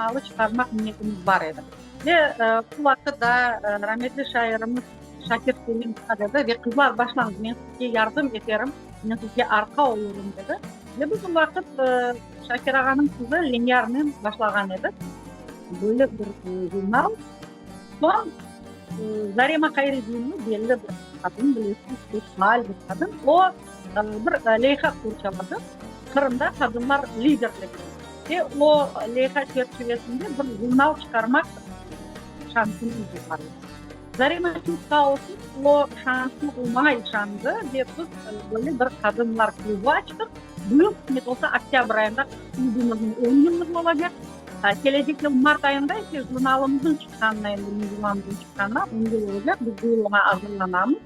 jurnalı çıqarmaq niyetimiz bar edi. Ve o vaqıt daa rametli şairimiz Şakir Selim dedi, ve qızlar başlañız, men sizge yardım eterim, men sizge arqa olurım dedi. Ve biz o vaqıt Şakir ağanıñ qızı Lenyarnen başlağan edik böyle bir jurnal. Soñ Zarema Hayredinova, belli bir qadın, bilesiz, pek faal bir qadın, o bir leyha qorçaladı, Qırımda qadınlar liderligi. Ve o leyha çerçivesinde bir jurnal çıqarmaq şansımız bar edi. Zarema çoq sağ olsun, o şansnı o maña işandı ve biz böyle bir qadınlar klubı açtıq. Büyük qısmet olsa, oktâbr ayında klubımıznıñ on yıllığı olacaq. Kelecek yıl mart ayında ise jurnalımıznıñ çıqqanına, endi mecmuamıznıñ çıqqanına on yıl olacaq. Biz bu yıl oña azırlanamız.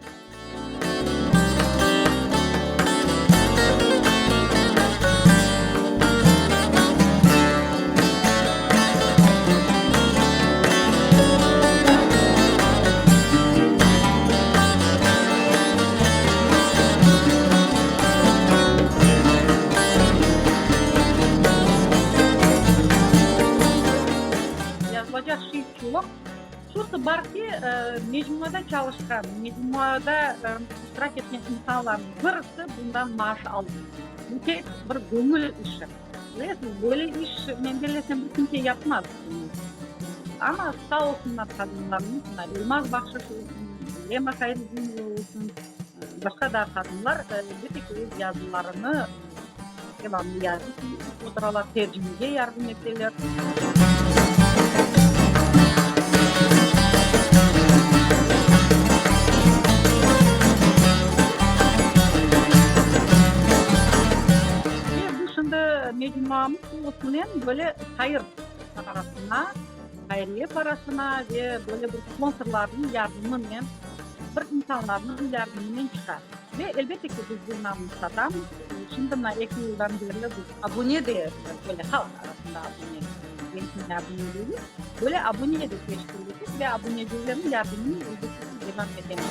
Yazılacaq şey çoq. Şusı bar ki, mecmuada çalışqan, mecmuada iştirak etken insanlarnıñ birisi bundan maaş almay. Bu tek bir göñül işi. Bilesiñiz, böyle iş, men bellesem, bir kimse yapmaz. Amma sağ olsunlar qadınlarımız, mına Elmaz Bahşış olsun, Lema Hayredinova olsun, başqa da qadınlar, elbette ki, öz yazılarını devamlı yazıp oturalar, tercimege yardım eteler. Ve bu şimdi mecmuamız tolusınen böyle hayır parasına, hayriye parasına ve böyle bir sponsorlarnıñ yardımınen, bir insanlarnıñ yardımınen çıqa. Ve elbette ki, biz jurnalnı satamız. Şimdi mına eki yıldan berli biz abune de, böyle halq arasında abune, resmiy abune degil, böyle abune de teşkil ettik ve abunecilerniñ yardımınen elbette ki, devam etemiz.